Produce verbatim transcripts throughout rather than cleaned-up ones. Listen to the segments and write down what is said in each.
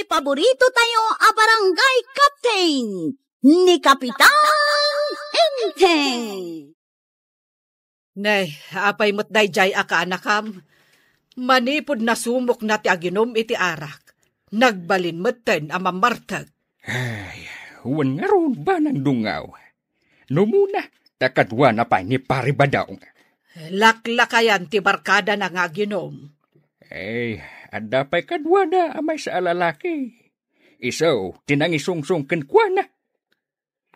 paborito tayo a barangay captain, ni Kapitan Enteng. Nay, apay met daydiay a kaanakam? Manipud nasumokna ti aginum iti arak, nagbalin metten a mammartek. Ay, wen ngarud, Banang Dungaw. No muna, ta kaduana pay ni Pari Badong. Laklakayan ti barkadana nga aginum. Ay, adda pay kaduada a maysa a lalaki. Isu ti nangisungsong kenkuana.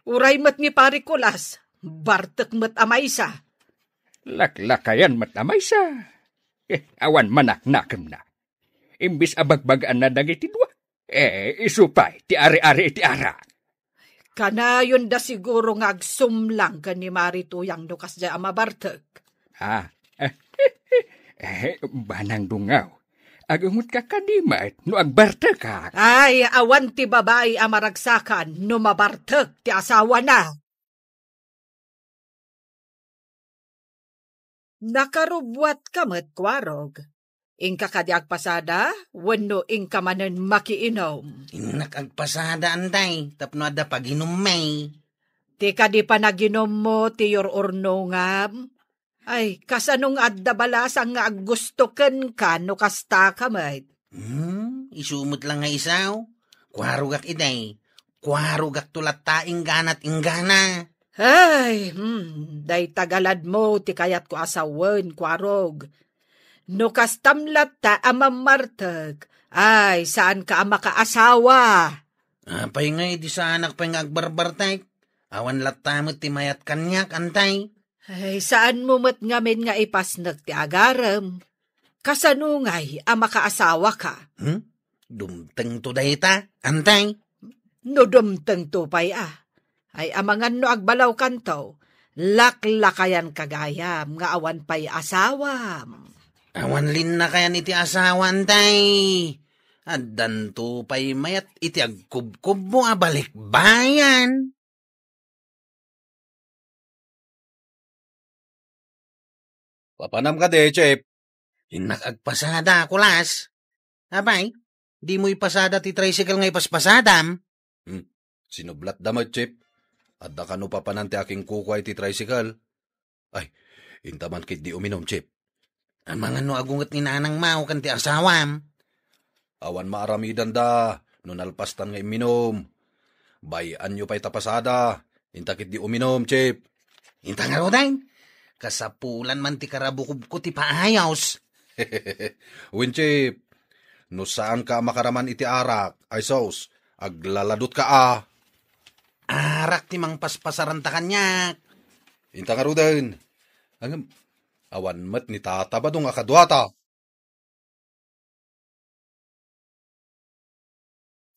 Uray met ni Pari Kulas, bartek met a maysa. Laklakayan met a maysa. Eh, awan manaknakemna. Imbis a bagbagaanna dagiti dua, eh, isu pay ti ari-ari iti arak. Kanayon da siguro nga agsumlang ken ni Mari Tuyang no kasdiay a mabartek. Ah, eh, Banang Dungaw, agungotka kadi met no agbartekak. Ay, awan ti babai a maragsakan no mabartek ti asawana. Nakarubbuatka met, Kuarog. Inka kadi agpasada, wenno inka manen makiinum? Innak agpasada, Antay, tapno adda paginummi. Ti kadi panaginummo ti yur-urnongam? Ay, kasano nga adda balasang nga aggusto kenka no kasta ka met? Hmm, isu met la nga isu? Kuarogak idi. Kuarogakto latta ingganat inggana. Ay, hmm, dayta galadmo ti kayatko a sawen, Kuarog. No kastam latta a mammartek, ay, saanka a makaasawa. Apay nga idi saanak pay nga agbarbartek? Awan latta met ti mayat kaniak, Antay. Ay, saanmo met ngamin nga ipasnek ti agarem. Kasano ngay a makaasawaka? Hmm? Dumtengto dayta, Antay? No dumtengto pay a. Ay, amangan no agbalawkanto, laklakayanka gayam nga awan pay asawam. Awan linnakayan iti asawa, Antay. Addanto pay mayat iti agkubkubmo a balikbayan. Papanam kadi, Chip? Innak agpasada, Kulas. Apay, dimo ipasada ti tricycle nga ipaspasadam? Hmm, sinublatda met, Chip. Adda kano papanan ti akingkukua iti tricycle. Ay, inta man ketdi uminum, Chip. Amangan no agunget ni Nanang Mao ken ti asawam. Awan maaramidanda no nalpastan nga imminum. Bay-anyo pay ta pasada, inta ketdi uminum, Chip. Inta ngaruden, kasapulan man ti karabukobko ti paayos. Wen, Chip, no saanka a makaraman iti arak, ay sus, aglaladutka a. Arak ti mangpaspasaranta kaniak. Inta ngaruden. Ngem, awan met ni Tata Badong a kaduata.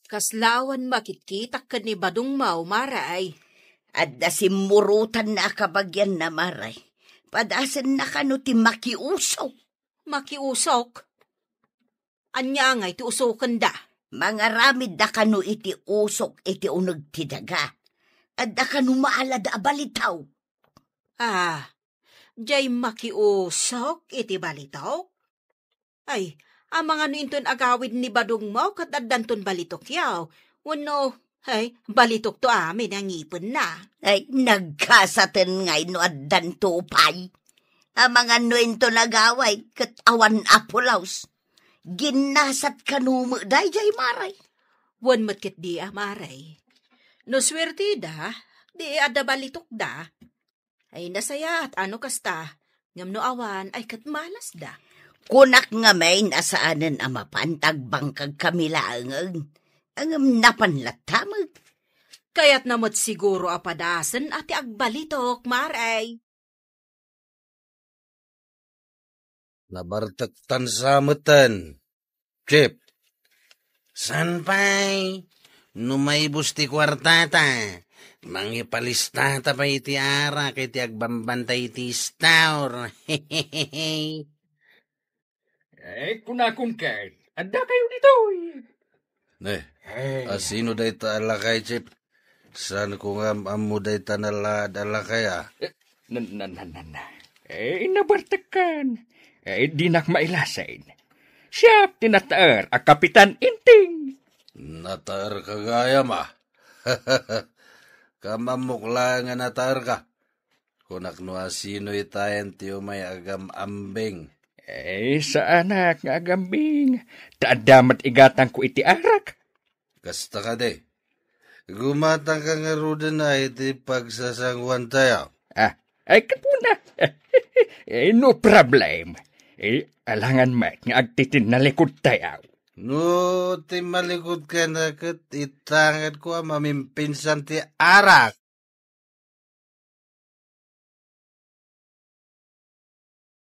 Kasla awan makitkitak ken ni Badong Mao, Mare, ay. Adda simmurotanna a kabagianna, Mare. Padasenna kano ti makiusok. Makiusok? Ania ngay ti usokenda? Mangaramidda kano iti usok iti uneg ti daga. Adda kano maalada a balitaw. Ah, jay makiusok iti balitok? Ay, amangan no inton agawid ni Badong Mao ket addanton balitokyo. Wenno, ay, balitokto amin a ngipenna. Ay, nagkasaten ngay no addanto pay. Amangan no inton agawid ket awan a pulos. Ginnasat kano met daydiay, Mare. Wen met ketdi a, Mare. No suerteda, di adda balitokda. Ay, nasayaat a no kasta, ngem no awan, ay ket malasda. Kunak ngamin a saanen a mapan ta agbangkagkami laengen, ngem napan latta met. Kayatna met siguro a padasen a ti agbalitok, Mare. Nabartektan sa metten, Chip. Saan pay? No maibus ti kuartata, mangipalistata pay iti arak iti agbambantay iti store. Eh, kunakon ket, adda kayo ditoy. Ne, eh, asino dayta a lakay, Chip? Saan ko nga am-ammo dayta nalaad a lakay, a? Eh, na, na, na, na, na. Eh, inabartekkan. Eh, dinak mailasin. Siak ti nataer a Kapitan Inting. Nataerka gayam, a. Kamammok laeng a nataerka. Kunak no asino itayen ti umay agam-ambing. Eh, saanak nga agambing. Ta adda met igatangko iti arak. Kasta kadi. Gumatangka ngaruden a iti pagsasanguantayo. Ah, ay, kapuna. Eh, no problem. Eh, alangan met nga agtitinnalikudtayo. No tinnalikudka na ket itangadko a mamimpinsan ti arak.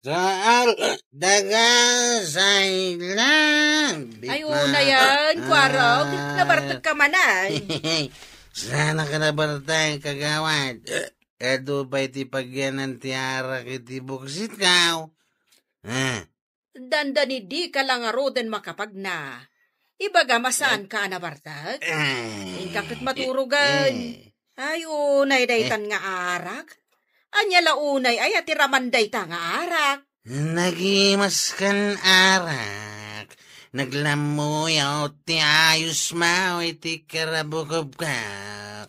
Saan daga say lang. Ay, una yan, Kuarog. Nabartek ka man, ay. Saan ka nabartek, kagawad? Adu pay ti pagyanan ti arak iti buksit ka. Ah. Dandani dika la ngaruden makapagna. Ibaga, masaanka a nabartek? Eh. Inka ket maturogen. Eh. Ay, unay daytan nga arak. Ania la unay aya ti raman dayta nga arak? Nagimaskan arak. Naglammuyaw ti ayos maw iti karabukobka.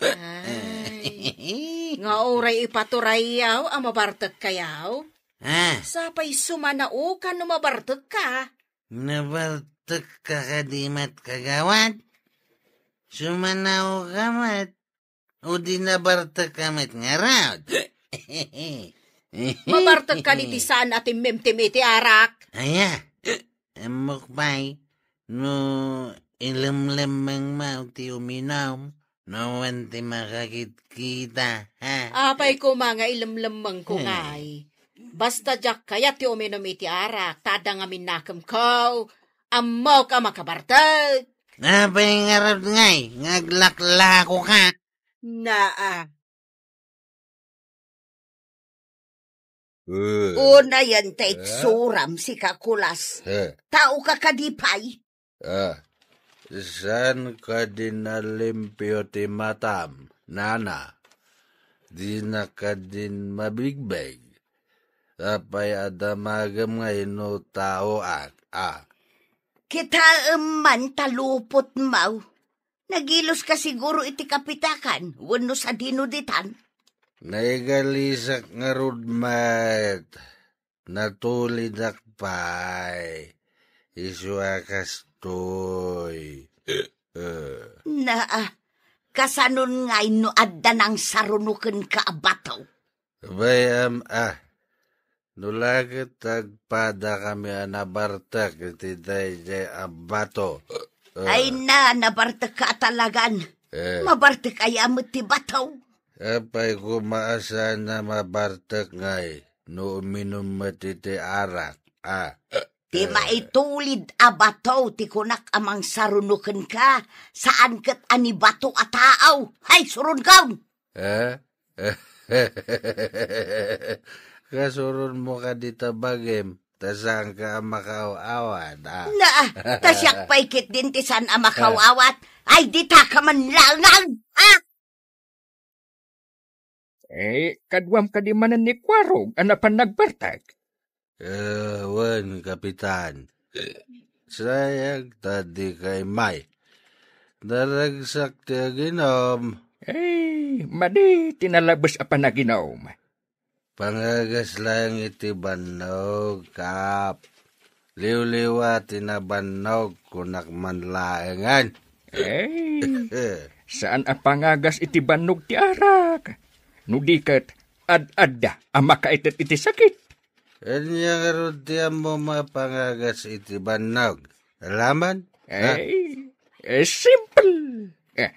Ay, nga uray ipaturayyaw a mabartek kayaw? Ah. Sapay sumanaokan no mabartekka. Nabartekka kadi met, kagawad? Sumanaoka met. O di nabartekka met ngarud? Mabartekka ni ti saan a timmimtim iti arak. Aya, ammok pay no ilemlemmeng maw ti uminum, no wen ti makakitkita, ha? Apay koma nga ilemlemmengko ngay? Basta diak kayat ti uminum iti arak, ta adda ngamin nakemko. Ammok a makabartek. Apay ngarud ngay nga aglaklakoka? Naa. Eh. Unayen ta itsuram, sika, Kulas. Eh. Taoka kadi pay? Ah, saan kadi nalimpio ti matam, nana? Dina kadin mabigbeg? Apay a damagem nga ino taoak, a? Kitaem man ta lupot maw. Nagiloska siguro iti kapitakan, wenno sadino ditan? Naigalisak ngarud met. Natulidak pay. Isu a kastoy. Eh. Naa, kasanon ngay no adda nangsarunokenka a bato? Bay-am a, no la ket agpadakami a nabartek iti daydiay a bato. Eh. Ay na, nabartekka a talagan. Eh. Mabartek aya met ti bato? Apay koma a saan a mabartek ngay no uminum met iti arak, a? Ti maitulid a bato ti kunak a mangsaruno kenka, saan ket a ni bato a tao. Hay, suronkaw! Eh? Kasuronmo kadi ta bagim, ta saanka a makaaw-awat, a? Na, ta siak pay ketdin ti saan a makaaw-awat. Ay, dita ka man langang, a? Eh, kaduam kadi manen ni Kuarog a napan nagbartek? Eh, wen, Kapitan. Sayang ta dika immay. Naragsak ti aginom. Eh, madi ti nalabes a panaginom. Pangagas laeng iti bannog, Kap. Liwliwa ti nabannog, kunak man laengen. Eh, saan a pangagas iti bannog ti arak. No di ket, ad-adda a makaited iti sakit. Ania ngarud ti ammom a pangagas iti bannog? Alaman? Ha? Eh, eh, simple. Eh,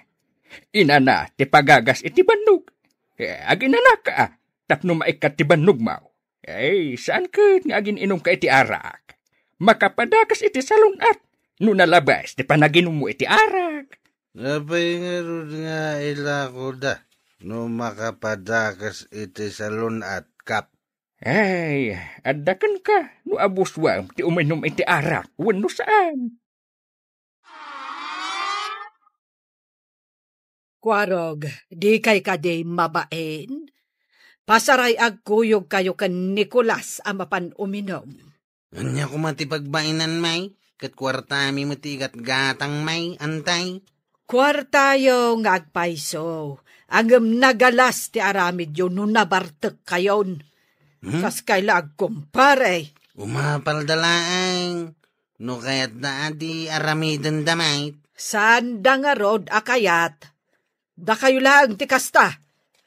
inana ti pagagas iti bannog. Eh, aginanaka, a, tapno maikkat ti bannogmo. Ay, saan ket nga agin-inumka iti arak? Makapadakas iti salun-at no nalabes ti panaginummo iti arak. Apay ngarud nga ilakoda no makapadakas iti salun-at, Kap? Ay, adda kenka no abusuam ti uminum iti arak wenno saan. Kuarog, dikay kadi mabain? Pasaray agkuyogkayo ken Nicolas a mapan uminum. Ania koma ti pagbainanmi? ket kuartami met ti igatgatangmi, antay. Kuartayo nga agpayso, ngem nagalas ti aramidyo no nabartekkayon. Hmm? Kaskay la agkumpare. Umapalda laeng, no kayatda a di aramidenda met. Saanda ngarud a kayat. Dakayo laeng ti kasta.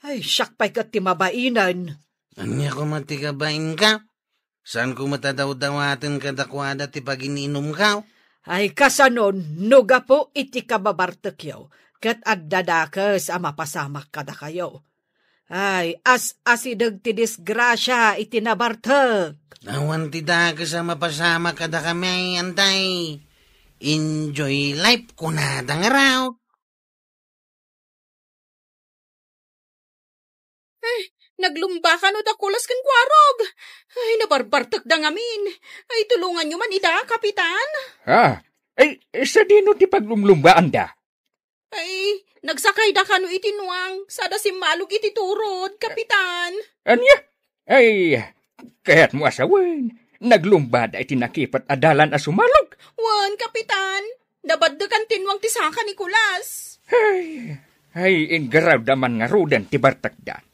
Ay, siak pay ket ti mabainen. Ania koma ti kabainka? Saanko met a dawdawaten kadakuada ti pagin-inumko? Ay, kasanon, no gapu iti kababartekyo, ket adda dakes a mapasamak kadakayo. Ay, as-asideg ti disgrasia iti nabartek. Awan ti dakes a mapasamak kadakami, antay. Enjoy life, kunada ngarud. Eh, naglumba kano da Kulas ken Kuarog? Ay, nabarbartekda ngamin. Ay, tulonganyo man ida, Kapitan. Ah, ay, eh, sadino ti paglumlumbaanda? Ay, nagsakayda kano iti nuang, sada simmalog iti turod, Kapitan. Ania? Ay, kayatmo a sawen, naglumbada iti nakipet a dalan a sumalog? Wen, Kapitan. Nabaddekan ti nuang ti saka ni Kulas. Ay, ay, ingarawda man ngaruden ti bartekda.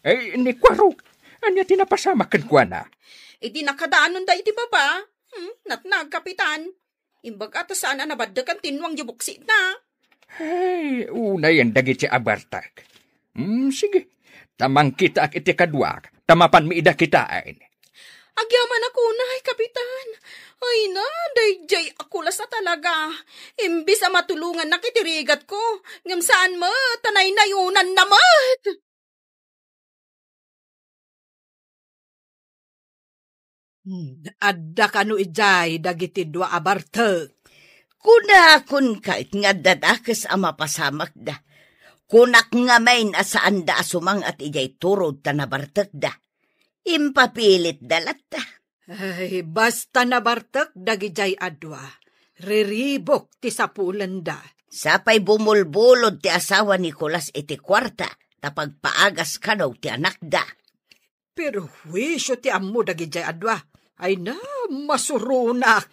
Ay, ni Kuarog, ania ti napasamak kenkuana? Idi nakadaanonda iti baba, hmm, natnag, Kapitan. Imbag a ta saan a nabaddekan ti nuang ti buksitna. Ay, unayen dagiti a bartek. Hmm, sige. Ta mangkitaak iti kaduak, ta mapanmi ida kitaen. Agyamanak unay, Kapitan. Ay na, daydiay a Kulas a talaga. Imbis a matulongannak iti rigatko, ngem saan met, ta naynayonanna met. Hmm, adda kano idiay dagiti dua a bartek? Kunakon kayat nga adda dakes a mapasamakda. Kunak ngamin a saanda a sumang-at idiay turod ta nabartekda. Impapilitda latta. Ay, basta nabartek dagidiay a dua, riribuk ti sapulenda. Sapay bumulbulod ti asawa ni Kulas iti kuarta, ta pagpaagas kano ti anakda. Perhuisio ti ammo dagidiay a dua. Ay na, masuronak.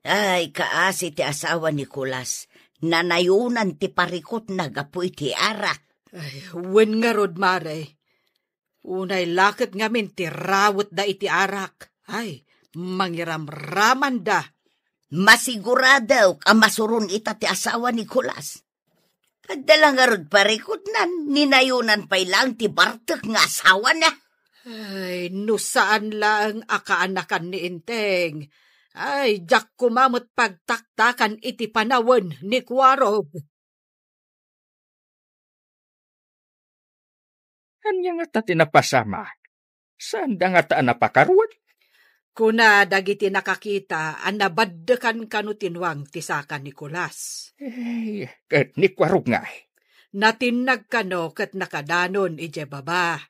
Ay, kaasi ti asawa ni Kulas. Nanayonan ti parikutna gapu iti arak. Ay, wen ngarud, mare. Unay la ket ngamin ti rawetda iti arak. Ay, mangiramramanda. Masigurado a masuron ita ti asawa ni Kulas. Adda la ngarud parikutnan, ninayonan pay laeng ti bartek nga asawana. Ay, no saan laeng a kaanakan ni Enteng. Ay, diak koma met pagtaktakan iti panawen ni Kuarog. Ania ngata ti napasamak? Saanda ngata a napakaruat? Kuna dagiti nakakita a nabaddekan kano ti nuang ti saka ni Kulas. Eh, ket ni Kuarog ngay? Natinnag kano ket nakadanon idiay baba.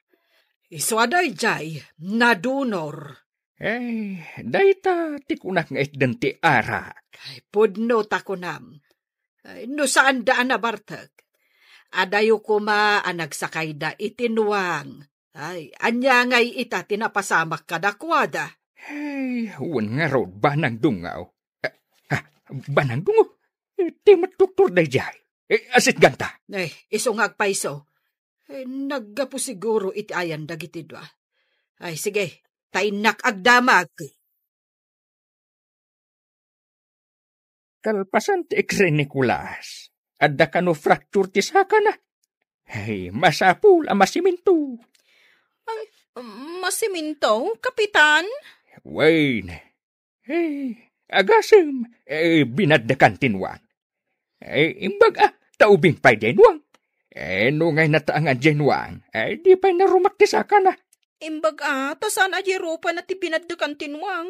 Isu a daydiay, nadunor. Eh, dayta ti kunak nga itden ti arak. Ay, pudno ta kunam. Ay, no saanda a nabartek, adayo koma a nagsakayda iti nuang. Ay, ania ngay ita ti napasamak kadakuada? Ay, wen ngarud, banang dungaw. Ah, ah, banang dungaw? Eh, ti met doktor daydiay. Eh, asitganta. Ay, isu nga agpayso. Eh, naggapu siguro iti ayan dagiti dua. Ay, sige, ta innak agdamag. Kalpasan ti X-ray ni Kulas, adda kano fracture ti sakana. Ay, masapul a masiminto. Ay, masiminto, Kapitan? Wen. Eh, agasem, eh, binaddekan ti nuang. Eh, imbag a, ta ubing pay diay nuang. Eh, no ngay nataangan diay nuang, eh, di pay narumak ti sakana. Imbag a, ta saan a diay rupana ti binaddekan ti nuang.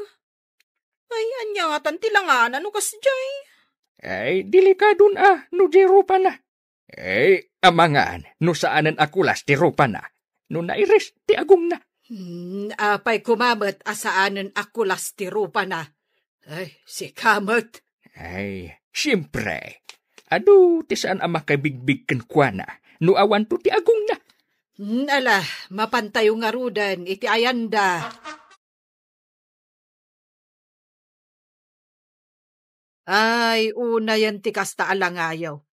Ay, ania ngatan ti langana no kasdiay? Ay, delikadon a, no diay rupana. Eh, amangan, no saanen a kulas ti rupana, no nairis ti agongna. Hmm, apay koma met a saanen a kulas ti rupana? Ay, sika met. Ay, siempre. Adu ti saan a makabigbig kenkuana, no awanto ti agongna. Hmm, ala, mapantayo ngaruden iti ayanda. Ay, unayen ti kasta a langayo.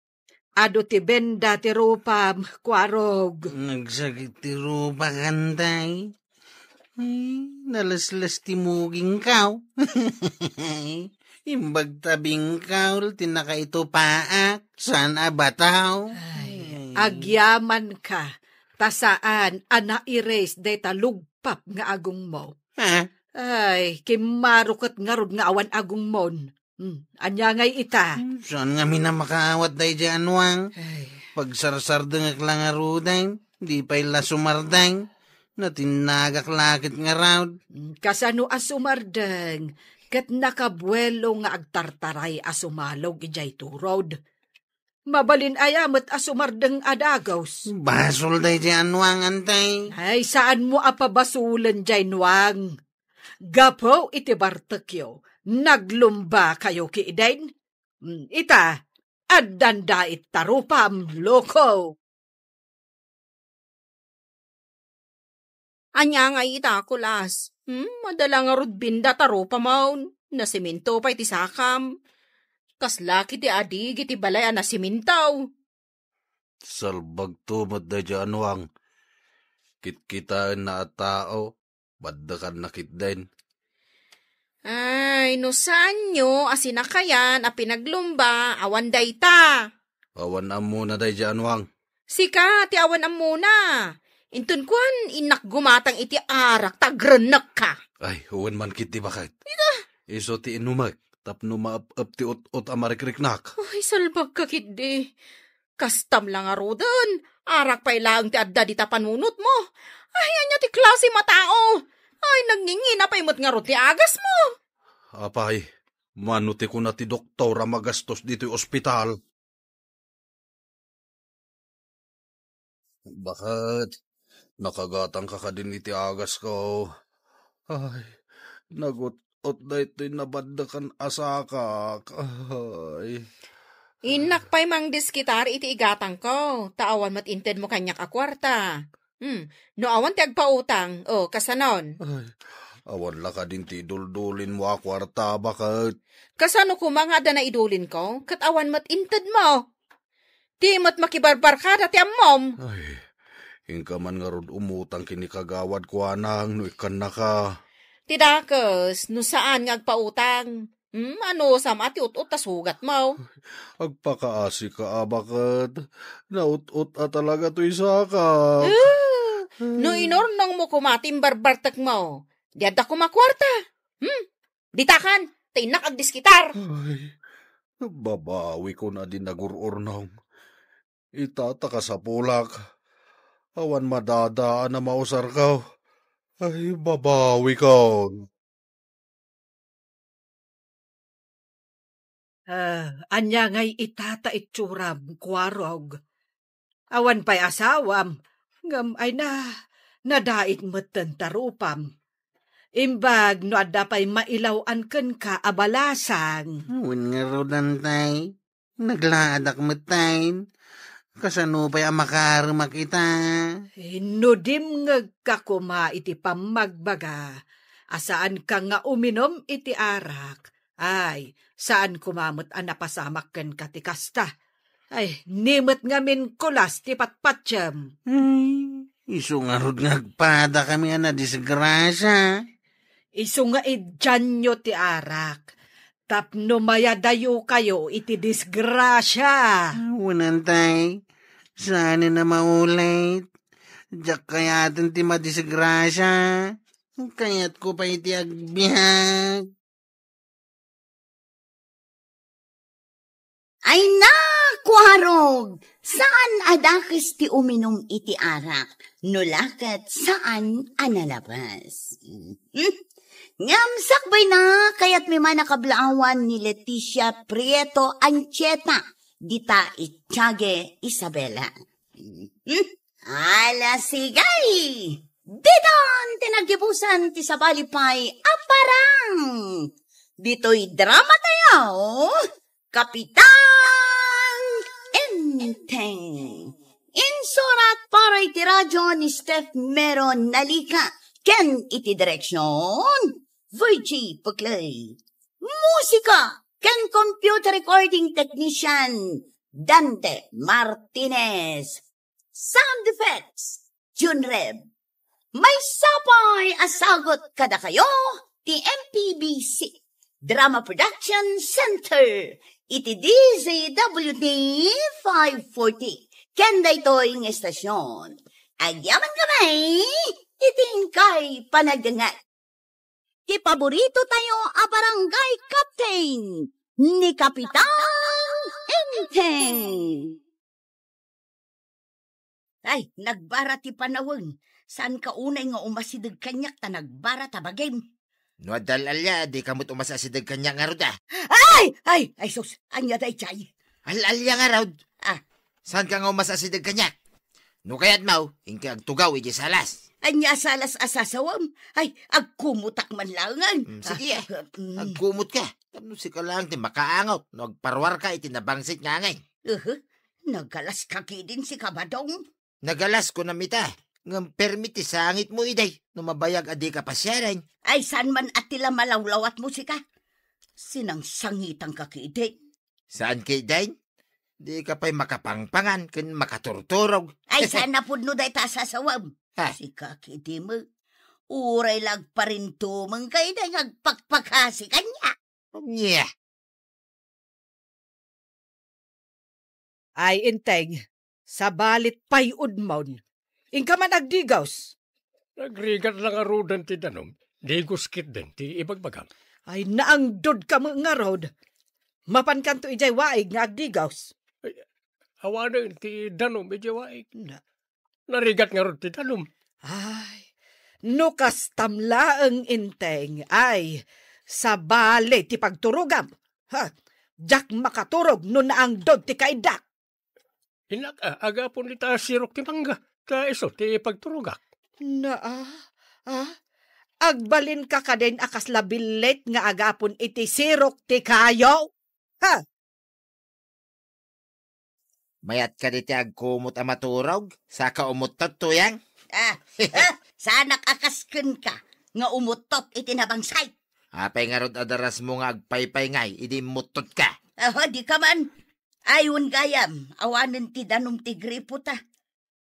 Adu ti benda ti rupam, Kuarog. Nagsakit ti rupak, Antay. Ay, nalesles ti mugingko. Imbag ta bingkol ti nakaitupaak, saan a bataw. Ay, Ay. Agyamanka, ta saan a nairis dayta lugpap nga agongmo. Ha? Ay, kimmaro ket ngarud nga awan agongmon. Hmm, ania ngay ita? Hmm, saan ngamin a makaawat daydiay a nuang? Ay. Pagsarsardengek la ngaruden, di pay la sumardeng. Natinnagak la ket ngarud. Hmm, kasano a sumardeng ket nakabuelo nga agtartaray a sumalog idiay turod? Mabalin aya met a sumardeng a dagus? Basol daydiay a nuang, Antay. Ay, saanmo a pabasolen diay nuang. Gapu iti bartekyo, naglumbakayo ketdin? Mm, ita, addan dait ta rupam, loko. Ania ngay ita, Kulas? Hmm, adda la ngarud benda ta rupam? Nasiminto pay ti sakam. Kasla ketdi addigi ti balay a nasiminto? Salbagto met daydiay a nuang. Kitkitaenna a tao, baddekanna ketdin. Ay, no saanyo a sinakayan a pinaglumba, awan dayta. Awan ammona daydiay a nuang. Sika ti awan ammona. Inton kuan, innak gumatang iti arak ta agrennekka. Ay, wen man ketdi, baket. Ita? Isu ti inumek tapno maep-ep ti ut-ot a marikriknak. Ay, salbagka ketdi. Kastam la ngaruden, arak pay laeng ti adda dita panunotmo. Ay, ania ti klasem a tao? Ay, nagngingina pay met ngarud ti agasmo. Apay, mano ti kuna ti doktor a magastos ditoy ospital? Baket, nakagatangka kadin iti agasko. Ay, nagut-ot daytoy nabaddekan a sakak. Ay. Innak pay mangdiskitar iti igatangko, ta awan met intedmo kaniak a kuarta. Hmm, no awan ti agpautang, o, kasanon? Ay, awan la kadin ti iduldulinmo a kuarta, baket. Kasano koma nga adda naidulinko, ket awan met intedmo? Di met makibarbarkada ti ammom. Ay, inka man ngarud umutang ken ni Kagawad Kuanang no ikkannaka. Ti dakes, no saan nga agpautang. Hmm, anusam a ti ut-ot ta sugatmo? Agpakaasika a, baket. Naut-ot a talaga toy sakak. Ah, no inurnongmo koma ti imbarbartekmo, di adda koma kuarta. Hmm? Ditakan, ta innak agdiskitar. Ay, babawikon a di nagur-urnong. Ita ta kasapulak. Awan madadaan a mausarko. Ay, babawikon. Ah, ania ngay ita ta itsuram, Kuarog? Awan pay asawam, ngem ay na, nadait metten ta rupam. Imbag no adda pay mailaw-an kenka a balasang. Wen ngarud, Antay, naglaadak metten. Kasano pay a makaremak ita? Eh, no dimngegka koma iti pammagbaga a saanka nga uminum iti arak, ay, saan koma met a napasamak kenka ti kasta. Ay, ni met ngamin kulas ti patpatiem. Ay, isu ngarud nga agpadakami a nadisgrasia. Isu nga idianyo ti arak, tapno mayadayokayo iti disgrasia. Wen, Antay, saanen a maulit. Diak kayaten ti madisgrasia. Kayatko pay ti agbiag. Ay na, Kuarog! Saan a dakes ti uminum iti arak, no la ket saan a nalabes. Hmm? Ngem sakbayna, kayatmi man a kablaawan ni Leticia Prieto Anchieta, dita iti Tiague Isabela. Hmm? Ala, sige! Ditan ti naggibusan ti sabali pay a parang! Ditoy drama tayo, Kapitan Enteng. Insurat para iti radio ni Steph Mero Nalika, ken iti direksyon, Virgie Puclay. Musika, ken computer recording technician Dante Martinez. Sound effects, Jun Reb. Maysa pay a sagut kadakayo ti M P B C Drama Production Center iti D Z W T five forty. Ken daytoy nga estasyon, agyaman kami iti inkay panagdengngeg. Ti paborito tayo a barangay captain, ni Kapitan Enteng. Ay, nagbara ti panawen. Saanka unay nga umasideg kaniak ta nagbara ta bagim? No adda al-alia, dika met umasideg kaniak ngarud, a. Ay! Ay! Ay, sus! Ania daydiay? Al-alia ngarud. A. Saanka nga umasideg kaniak? No kayatmo, inka agtugaw idiay salas. Ania salas a sasawem? Ay, agkumotak man laengen. Mm, sige, a. Mm. Agkumotka. Tapno sika laeng ti makaangot no agparuarka iti nabangsit nga angin. Uhu. Nagalaska ketdin sika, Badong. Nagalas, kunam ita, ngem permi ti sangitmo idi no mabayag a dika pasiaren. Ay, saan man a ti la malawlawatmo sika? Sinangsangitanka ketdin. Saan ketdin? Dika pay makapangpangan ken makaturturog. Ay, saan a pudno dayta a sasawem? Ha? Sika ketdi met. Uray la agparintumengka idi nga agpakpakasi kaniak. Ania? Ay, Enteng, sabali pay udmon. Inka man agdigos. Nagrigat la ngaruden ti danum, digos ketdin ti ibagbagam. Ay, naangdodka met ngarud. Mapankanto idiay waig nga agdigos. Ay, awanen ti danum idiay waig. Na, Narigat ngarud ti danum. Ay, no kastam laeng, Enteng, ay, sabali ti pagturogam. Ha, diak makaturog no naangdod ti kaiddak. Innak, a, agapon ita sirok ti mangga, ta isu ti pagturogak. Na, a, a, agbalinka kadin a kasla billit nga agapon iti sirok ti kayo? Ha? Mayat kadi ti agkumot a maturog, saka umuttot, Tuyang? A, a, saanak a kas kenka nga umuttot iti nabangsit. Apay ngarud a darasmo nga agpaypaynay idi immuttotka? Aho, dika man. Ay, wen gayam, awanen ti danum ti gripo ta.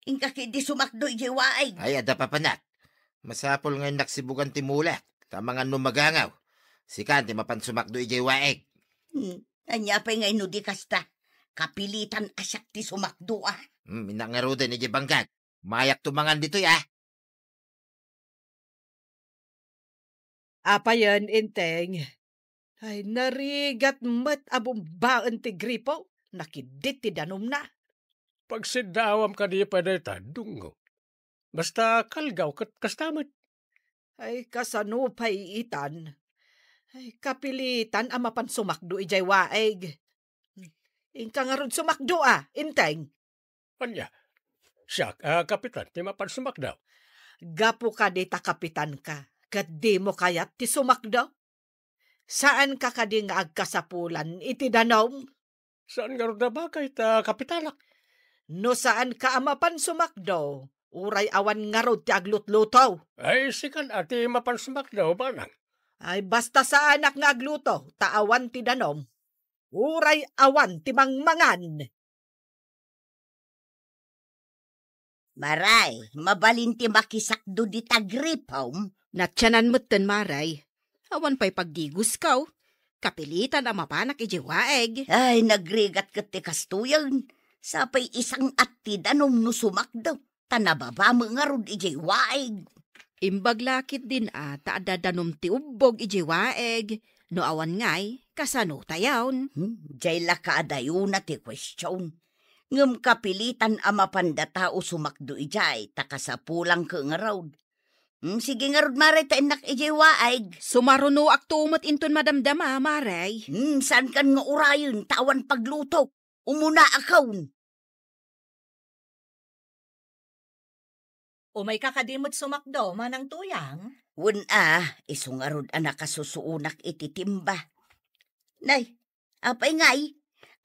Inka ketdi sumakdo idiay waig. Ay, adda papanak. Masapul nga innak sibugan ti mulak, ta amangan no magangaw. Sika ti mapan sumakdo idiay waig. Hmm, ania pay ngay no di kasta? Kapilitan a siak ti sumakdo, a. Hmm, innak ngaruden idiay bangkag. Mayakto mangan ditoy, a. Apayen, Enteng? Ay, narigat met a bumbaen ti gripo, nakiddit ti danumna. Pagsiddaawam kadi pay dayta, Dungo. Basta kalgaw ket kasta met. Ay, kasano pay itan? Ay, kapilitan a mapan sumakdo idiay waig. Inka ngarud sumakdo, a, Enteng. Ania? Siak a kapitan ti mapan sumakdo? Gapu kadi ta kapitanka, ket dimo kayat ti sumakdo? Saanka kadi nga agkasapulan iti danum? Saan ngarud a bagay ta kapitanak. No saanka a mapan sumakdo, uray awan ngarud ti aglutluto. Ay, sikan a ti mapan sumakdo, manang. Ay, basta saanak nga agluto, ta awan ti danum. Uray awan ti mangmangan. Maray, mabalin ti makisakdo dita gripom? Natianan metten, Maray. Awan pay pagdigosko. Kapilitan a mapanak idiay waig. Ay, nagrigat ket ti kastoyen. Sapay isang-at ti danum no sumakdo. Ta nababa met ngarud idiay waig. Imbag la ketdin a ta adda danum ti ubbog idiay waig, no awan ngay, kasano tayon? Hmm, diay la kaadayona ti kuestion. Ngem kapilitan a mapanda tao sumakdo idiay, ta kasapulanka ngarud. Hmm, sige ngarud, Maray, ta innak idiay waig. Sumarunoakto met inton madamdama, Maray. Hmm, saankan nga urayen, ta awan pagluto. Umuna akon. Umayka kadi met sumakdo, Manang Tuyang? Wen a, isu ngarud a nakasusuonak iti timba. Nay, apay ngay,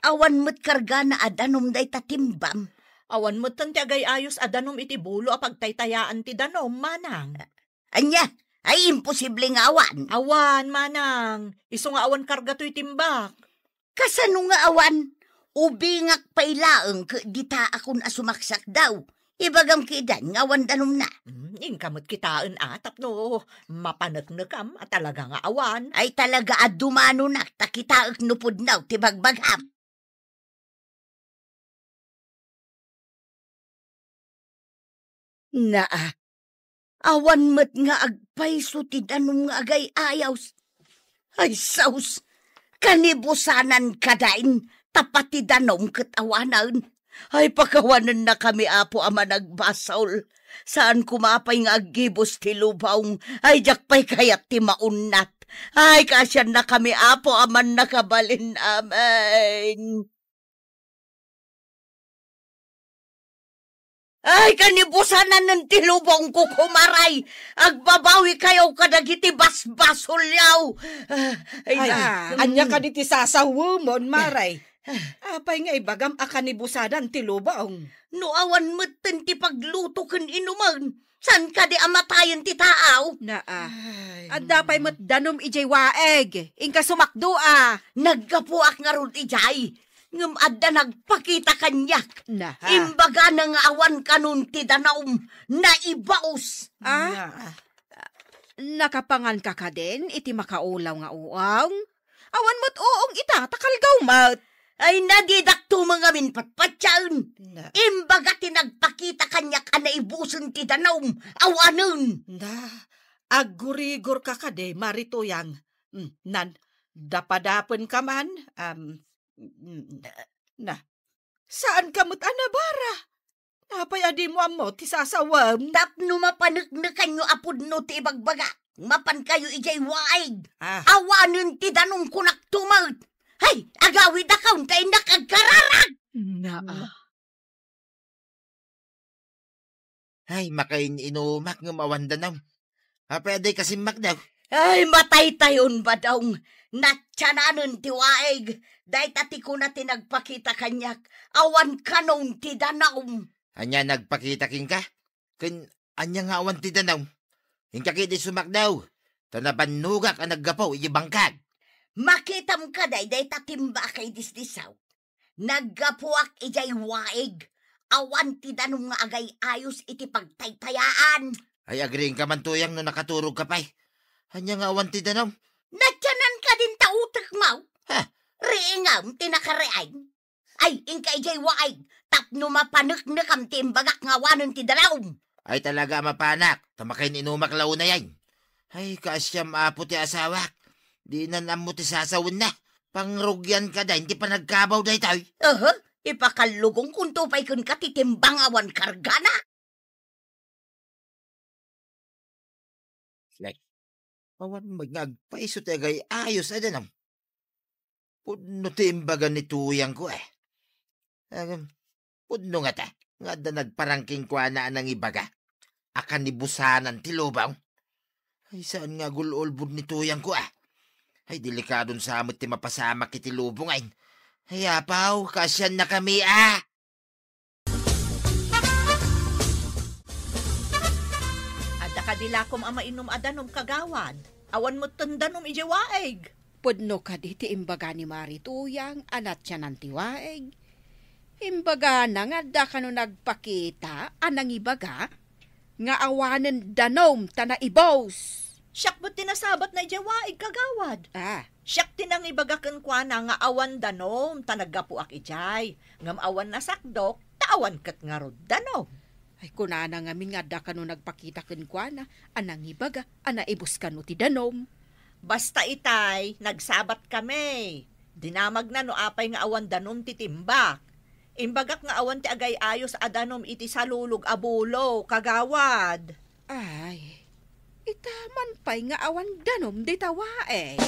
awan met kargana a danum dayta timbam? Awan metten ti agay-ayos a danum iti bulo a pagtaytayaan ti danum, Manang. Ania? Ay, imposible nga awan. Awan, manang. Isu nga awan karga toy timbak. Kasano nga awan? Ubingak pay laeng ket ditaakon a sumaksakdaw. Ibagam kitaen nga awan danumna. Hmm, inka met kitaen a, tapno mapaneknekam a talaga nga awan. Ay, talaga a dumanonak ta kitaek no pudno ti bagbagam. Naa, awan met nga agpayso ti danum nga agay-ayos. Ay, sus! Kanibusanan kadain, ta pati danum ket awanen. Ay, pakawanennakami, Apo, a managbasol. Saan koma pay nga aggibus ti lubong. Ay, diak pay kayat ti maunnat. Ay, kaasiannakami, Apo, a mannakabalin. Amen. Ay, kanibusanan ti lubongko, kumaray! Agbabawikayo kadagiti basbasolyo! Ah, ay, Ay, ah, ania mm. kadi ti sasawemon, Maray? Apay nga ibagam a kanibusanan ti lubong? No awan metten ti pagluto ken inumen, saan kadi a matayen ti tao? Naa. Ay. Adda pay met danum idiay waeg. Inka sumakdo a. Naggapuak ngarud idiay. Ngem adda nagpakita kaniak. Naha. Imbagana nga awan kanon ti danum, naibaus. Ah? Na. Nakapanganka kadin iti makaulaw nga uong? Awan met uong ita, ta kalgaw met. Ay, nadidak tumangamin patpatyaen. Na. Imbaga ti nagpakita kaniak a naibusen ti danum, awanen. Na, aggurigor ka kadi, Mari Tuyang. Mm, nan, dapadapen ka man, am, mm, na, saan ka met a nabara? Apay a dimo ammo ti sasawem? Tapno mapaneknekanyo a pudno ti ibagbaga, mapankayo idiay waig. Ah. Awanen ti danum kunak tumet. Hay, agawidakon ta innak agkararag! Naa. Ay, makain-inumak ngem awan danum. Apay a dayta simmakdaw? Ay, mataytayon, Badong. Natiananen ti waig. Dayta ti kuna ti nagpakita kaniak. Awan kanon ti danum. Ania nagpakita kenka? Ken ania nga awan ti danum? Inka ketdi sumakdaw, ta nabannogak a naggapu iti bangkag. Makitam kadi dayta timbak a idisdisaw. Naggapuak idiay waig. Awan ti danum nga agay-ayos iti pagtaytayaan. Ay, agriingka man, Tuyang, no nakaturogka pay. Ania nga awan ti danum? Natianan kadin ta utekmo. Ha? Riingam ti nakariing. Ay, inka idiay waig, tapno mapaneknekam ti imbagak nga awanen ti danum. Ay, talaga a mapanak, ta makain-inumak la unayen. Ay, kaasiam, Apo, ti asawak. Dinan ammo ti sasawenna. Pangrugian kadi ti panagkabaw daytoy. Aha, ipakallugongkonto pay kenka ti timbang awan kargana. Lek, awan met nga agpayso ti agay-ayos a danum. Pudno ti imbaga ni Tuyangko, eh. Em, pudno ngata nga adda nagparang kenkuana a nangibaga a kanibusanan ti lubong. Ay, saan nga agul-ulbod ni Tuyangko, ah. Ay, delikadon sa met ti mapasamak iti lubong, ay. Ay, apaw, kaasiannakami, ah! Adda kadi lakom a mainum a danum, kagawad? Awan metten danum idiay waig. Pudno kadi ti imbaga ni Mari Tuyang a natianan ti waig? Imbagana nga adda kano nagpakita a nangibaga nga awanen danum ta naibus. Siak met ti nasabatna idiay waig, kagawad. Ah. Siak ti nangibaga kenkuana nga awan danum ta naggapuak idiay, ngem awan nasakdok ta awan ket ngarud danum. Ay, kunana ngamin nga adda kano nagpakita kenkuana a nangibaga a naibus kano ti danum. Basta itay, nagsabatkami. Dinamagna no apay nga awan danum ti timbak. Imbagak nga awan ti agay-ayos a danum iti salulog a bulo, kagawad. Ay, ita man pay nga awan danum dita waeg.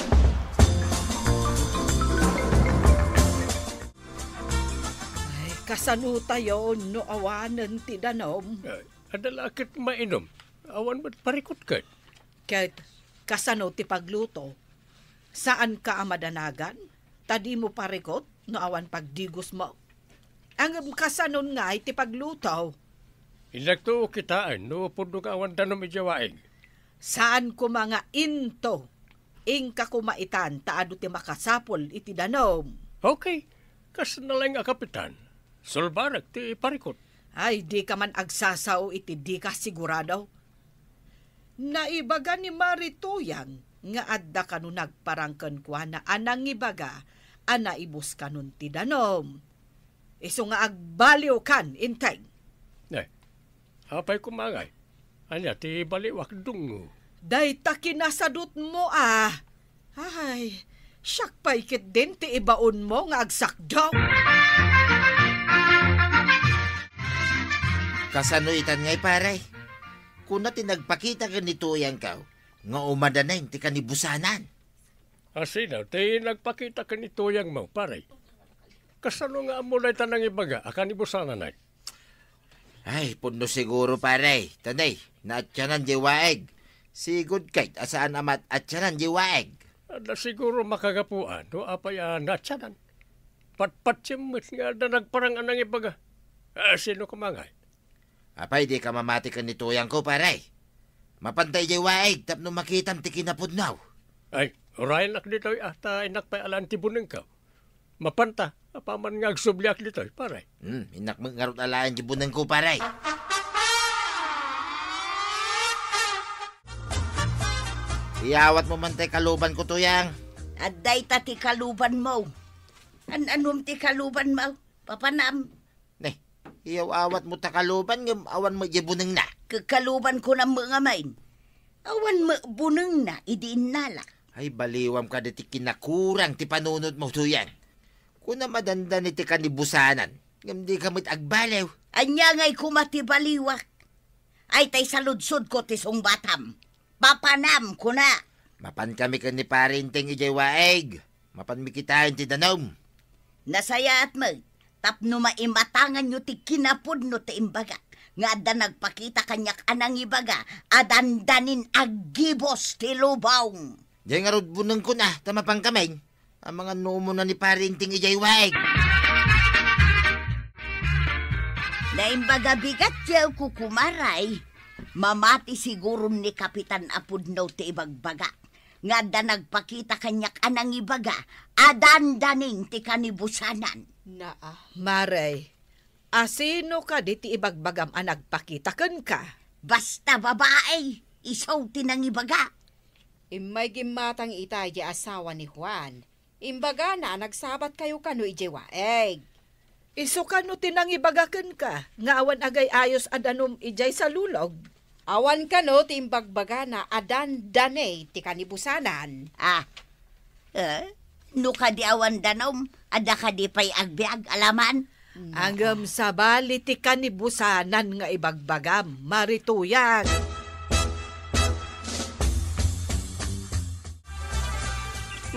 Ay, kasano tayon no awanen ti danum? Ay, adda la ket mainum. Awan met parikut ket. Ket kasano ti pagluto? Saanka a madanagan, ta dimo parikut no awan pagdigosmo. Ngem kasanon ngay ti pagluto? Innak to kitaen no pudno nga awan danum idiay waeg. Saan koma nga into. Inka koma itan ta adu ti makasapul iti danum. Okay. Kas nalaing a kapitan, sulbarek ti parikut. Ay, dika man agsasao iti dika sigurado. Naibaga ni Mari Tuyang nga adda kano nagparang kenkuana a nangibaga a naibus kanon ti danum. Isu nga agbaliwkan, Inteng. Eh, apay koma ngay? Ania ti baliwak, Dungo? Dayta kinasadutmo a. Ay, siak pay ketdin ti ibaonmo nga agsakdong. Kasano itan ngay, pare? Kuna ti nagpakita ken ni Tuyangko nga umadanin ti kanibusanan. Asino ti nagpakita ken ni Tuyangmo, pare? Kasano nga ammo dayta nangibaga a kanibusanan, ay? Ay, pudno siguro, pare. Tanay, naatianan di waeg. Sigud kay a saan a maatianan di waeg. Adda siguro makagapuan no apay a naatianan. Patpatiem met nga adda nagparang a nangibaga. Ah, sino koma ngay? Apay, dika mamati ken ni Tuyangko, pare? Mapanta idiay waeg tapno makitam ti kinapudno. Ay, urayennak ditoy a ta innak pay alaen ti bunengko. Mapanta, apaman nga agsubliak ditoy, pare. Hmm, innak met ngarud alaen ti bunengko, pare. Iyawatmo man tay kalubanko, Tuyang. Adda ita ti kalubanmo. An-anom ti kalubanmo? Papanam. Ne, iyaw-awatmo ta kaluban ngem awan met diay bunengna. Kakaluban ko na met ngamin. Awan met bunengna idi innala. Ay, baliwam kadi ti kinakurang ti panunotmo, Tuyang. Kunam a dandani ti kanibusanan, ngem dika met agbaliw. Ania ngay koma ti baliwak? Ay, tay saludsodko ti sungbatam. Papanam, kuna. Mapankami ken ni Pare Enteng idiay waeg. Mapanmi kitaen ti danum. Nasayaat met tapno maimatanganyo ti kinapudno ti imbagak nga adda nagpakita kaniak a nangibaga a dandanin aggibus ti lubong. Diay ngarud bunengkon a ta mapankamin. Amangan no umuna ni Pare Enteng idiay waeg. Naimbagabigat yaw, kukumaray. Mamati siguron ni Kapitan a Pudno ti ibagbaga nga adda nagpakita kaniak a nangibaga a dandanin ti kanibusanan. Naa. Mare, asino kadi ti ibagbagam a nagpakita kenka? Basta babae, isu ti nangibaga. Immay gimmatang ita idiay asawa ni Juan. Imbagana a nagsabatkayo kano idiay waeg. Isu kano ti nangibaga kenka nga awan agay-ayos a danum idiay salulog? Awan kano ti imbagbagana a dandani ti kanibusanan. Ah. Eh? No kadi awan danum, adda kadi pay agbiag a laman? Ngem sabali ti kanibusanan nga ibagbagam, Mare Tuyang.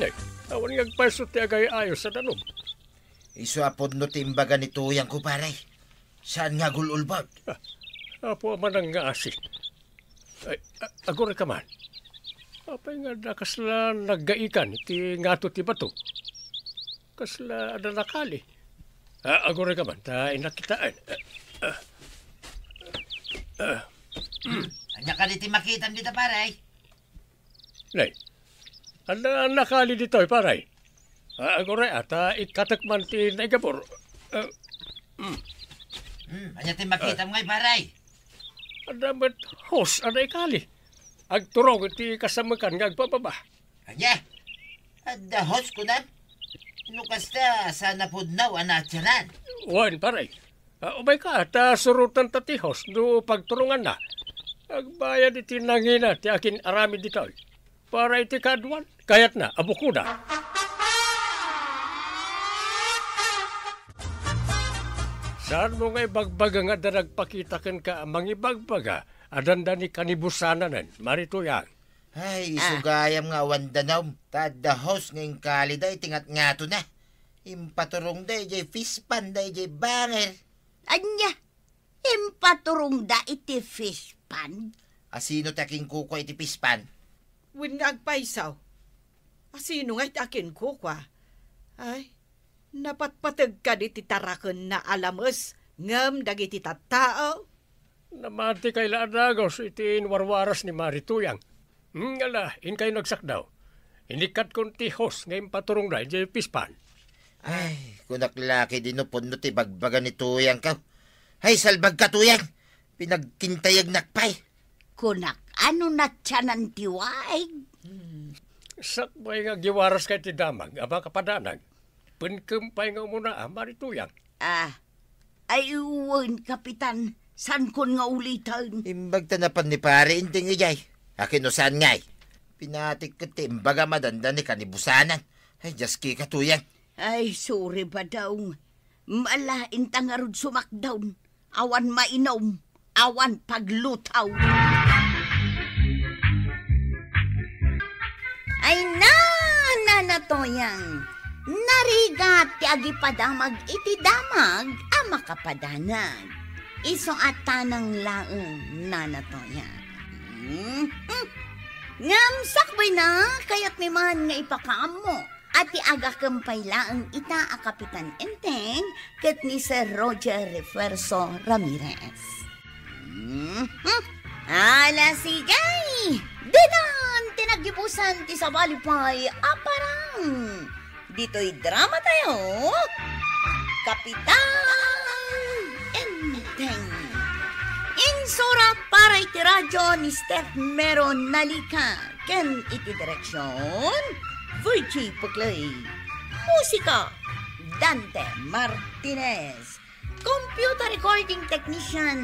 Nay, awan nga agpayso ti agay-ayos a danum. Isu a pudno ti imbaga ni Tuyangko, pare. Saan nga agul-ulbod? Ah, Apo a manangngaasi. Ay, a-, aguray ka man. Apay nga adda kasla naggaikan iti ngato ti bato? Kasla adda nakali. Ah, aguray ka man, ta innak kitaen. Ah, ah, ah. Ania kadi ti makitam dita, pare? Nay, adda nakali ditoy, pare. Ah, aguray, ta ikkatek man ti naigabur. Ah, mm. Hmm, ania ti makitam ngay, pare? Adda met hose a naikali. Agturong iti kasamekan nga agbababa. Ania? Adda hose, kunam? No kasta, saan a pudno a naatianan? Wen, pare. Ah, umayka, ta surotanta ti hose no pagturonganna. Agbayad iti nangina ti akin-aramid ditoy. Para iti kaaduan, kayatna a bukoda. Saanmo nga ibagbaga nga adda nagpakita kenka a mangibagbaga a dandani kanibusananen, Mare Tuyang? Ay, isu gayam nga awan danum, ta adda hose nga inkalida iti ngatngatona. Impaturongda idiay fish pond da idiay bangir. Ania? Impaturongda iti fish pond? Asino ti akinkukua iti fish pond? Wen nga agpayso. Asino nga iti akinkukua? Ay, napatpateg kadi ti tarakenna a lames ngem dagiti tattao? Namati kay la a dagus iti inwarwaras ni Mari Tuyang. Hmm, ala, inkayo nagsakdaw. Inikkatkon ti host nga impaturongda idiay pispan. Ay, kunak la ket di no pudno ti bagbaga ni Tuyang ka. Ay, salbag ka, Tuyang. Pinagkintayagnak pay. Kunak, ano natianan ti waig? Sakbay nga agiwaras kay ti damag a makapadanag. Penkem pay nga umuna a, Mari Tuyang. Ah, ay, wen, Kapitan, saankon nga uliten. Imbag ta napan ni Pare Enteng idiay. Akin no saan ngay? Pinatik ket ti imbaga madanda ni kanibusanan. Ay, Dios, kika, Tuyang. Ay, sorry, Badong. Mala, inta ngarud sumakdaw. Awan mainom, awan paglutaw. Ay na, Nana Toyang, narigat ti agipadamag iti damag a makapadanag. Isu a tanang laeng, Nana Toyang. Mhm. Ngem sakbayna, kayatmi man nga ipakaammo a ti agakem pay laeng ita a Kapitan Enteng ket ni Sir Roger Refuerzo Ramirez. Mhm. Ala, sige! Ditan ti naggibusan ti sabali pay a parang. Ditoy drama tayo, Kapitan Enteng. Insurat para iti radyo ni Steph Mero Nalica. Ken iti direksyon, Virgie Puclay. Musika, Dante Martinez. Computer recording technician,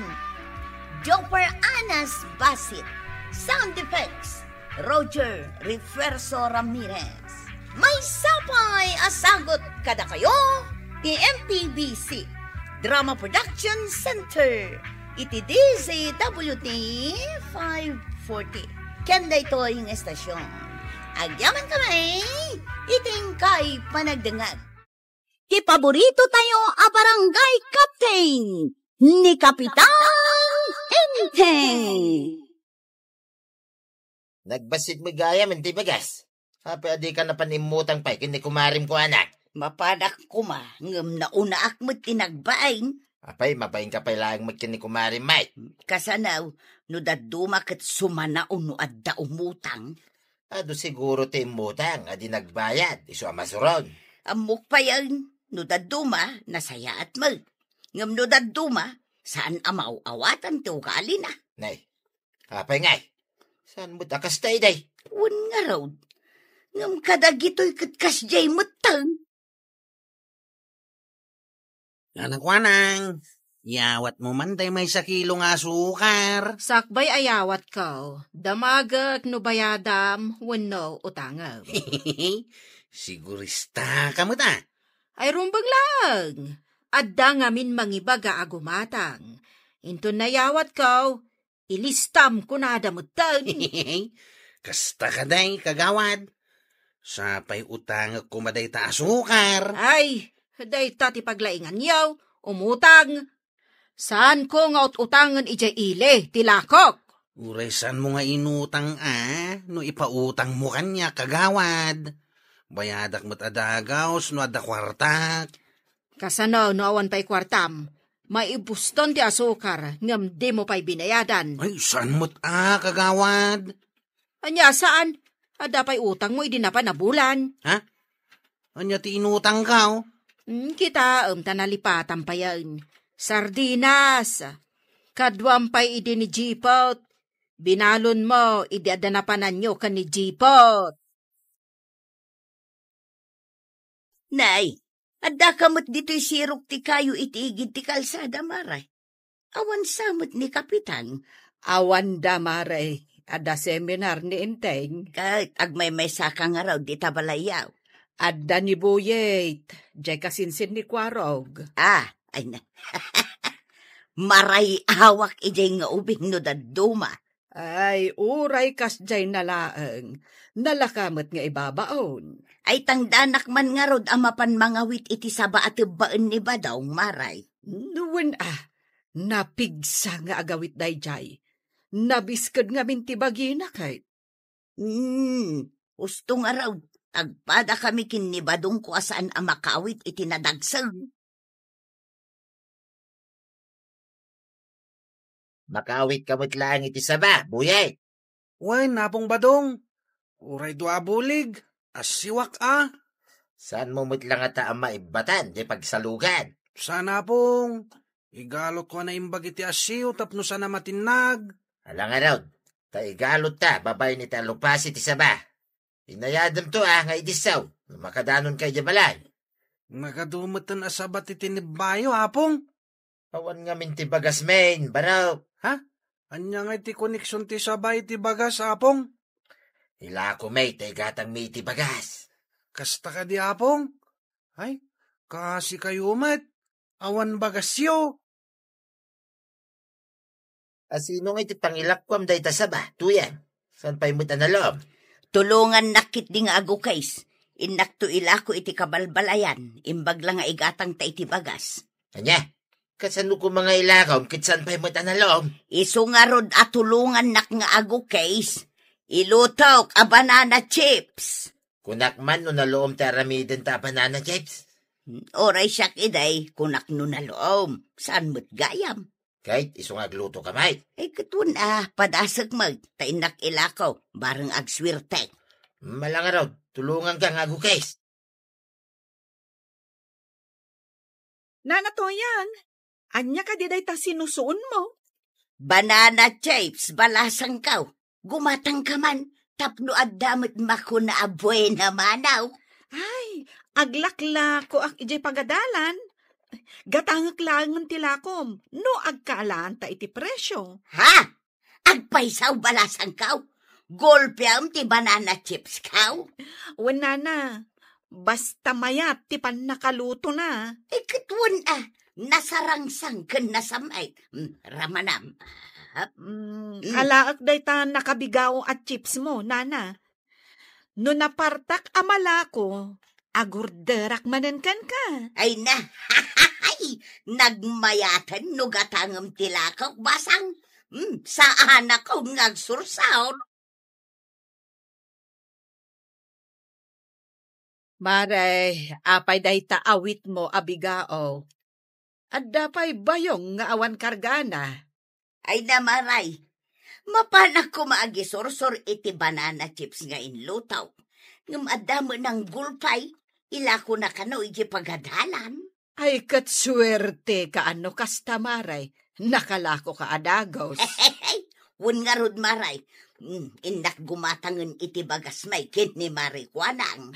Jopper Anas Basit. Sound effects, Roger Refuerzo Ramirez. Maysa pay a sagut kadakayo ti M P B C Drama Production Center iti D Z W T five forty. Ken daytoy nga estasyon, agyaman kami iti inkay panagdengngeg. Ti paborito tayo a barangay captain, ni Kapitan Enteng. Nagbassit met gayam ti bagas. Apay a dika napan immutang pay ken ni kumarim ko, anak? Mapadak koma, ngem naunaak met ti nagbain. Apay, mabainka pay laeng met ken ni kumarim, May. Kasano, no dadduma ket sumanaw no adda umutang. Adu siguro ti immutang a di nagbayad, isu a masuron. Ammok payen, no dadduma, nasayaat met. Ngem no dadduma, saan a maaw-awatan ti ugalina. Nay, apay ngay? Saan met a kasta, iday? Wen ngarud. Ngem kadagitoy ket kasdiay metten. Anak Wanang, iyawatmo man tay maysa kilo nga asukar. Sakbay a iyawatko, damagek no bayadam wenno utangem. Sigurista ka met, a. Ay, rumbeng laeng. Adda ngamin mangibaga a gumatang. Inton nayawatko, ilistam kunada metten. Kasta kadi, kagawad. Sapay utangek koma dayta asukar. Ay, dayta ti paglainganyo, umutang. Saanko nga ut-utangen idiay ili ti lakok. Uray saanmo nga inutang a, no ipautangmo kaniak, kagawad. Bayadak met a dagus no adda kuartak. Kasano no awan pay kuartam? Maibuston ti asukar, ngem dimo pay binayadan. Ay, saan met a, kagawad? Ania, saan? Adda pay utangmo idi napan a bulan. Ha? Ania ti inutangko? Hmm, kitaem ta nalipatam payen. Sardinas. Kaduam pay idi ni Jipot. Binalonmo idi adda napananyo ken ni Jipot. Nay, adda ka met ditoy sirok ti kayo iti igid ti kalsada, Mare. Awan sa met ni Kapitan. Awan da, Mare. Adda seminar ni Enteng. Ket agmaymaysa ka ngarud ita balayyo. Adda ni Buyet. Diay kasinsin ni Kuarog. Ah, ay na. Maray-awak idiay nga ubing no dadduma. Ay, uray kasdiay na laeng, nalaka met nga ibabaon. Ay, tangdanak man ngarud a mapan mangawit iti saba a tebbaen ni Badong, Maray. Wen a, napigsa nga agawit daydiay. Nabisked ngamin ti bagina ket. Hmm, husto ngarud, agpadakami ken ni Badongko a saan a makaawit iti nadagseng. Makaawit ka met laeng iti saba, Buyay. Wen, Apong Badong. Uray dua a bulig, assiwak a. Saanmo met la ngata a maibbatan diay pagsalugan? Saan, Apong. Igalotko a naimbag iti assiw tapno saan a matinnag. Ala ngarud, ta igalotta babaen iti alupasi ti saba. Inayademto a nga idissaw no makadanonka idiay balay. Nagadu metten a saba ti tinebbayo, Apong. Awan ngamin ti bagasmi, barok. Ha? Ania ngay ti koneksion ti saba iti bagas, Apong? Ilako mi ta igatangmi iti bagas. Kasta kadi, Apong? Ay, kaasi kayo met. Awan bagasyo. A sino nga iti pangilakuam dayta saba, Tuyang? Saan pay met a nalom? Tulongannak ketdi nga agukis. Innakto ilako iti kabalbalayan, imbag la nga igatangta iti bagas. Ania? Kasano koma nga ilakom ket saan pay met a nalom? Isu ngarud a tulongannak nga agukis. Ilutok a banana chips. Kunak man no nalom ti aramidenta a banana chips. Uray siak idi, kunak no nalom. Saan met gayam? Ket isu nga agluto ka met. Ay, ket wen a, padasek met, ta innak ilako, bareng agsuerte. Ala ngarud, tulonganka nga agukis. Nana Tuyang, ania kadi dayta sinusuonmo? Banana chips, balasangko. Gumatangka man, tapno adda met makuna a buena mano. Ay, aglaklakoak idiay pagadalan. Gatangek laengen ti lakom, no agkaalaanta iti presio. Ha? Agpayso, balasangko? Gulpiam ti banana chipsko? Wen, nana, basta mayat ti pannakalutona. Ay, ket wen a, nasarangsang ken nasam-et. Mm, ramanam. Ah, mm, mm. Alaek dayta nakabigao a chipsmo, nana. No napartak a malako, agurderak manen kenka. Ay na, nagmayaten no gatangem ti lakok, basang. Hmm, saanakon nga agsursor. Mare, apay dayta awitmo a bigao? Adda pay bayong nga awan kargana? Ay na, Mare, mapanak koma agisursor iti banana chips nga inlutok. Ngem adda met nanggulpay, ilakona kano iti pagadalan. Ay, ket suerteka no kasta, Mare. Nakalakoka a dagus. Wen ngarud, Mare. Mm, innak gumatangen iti bagasmi ken ni Mare Kuanang.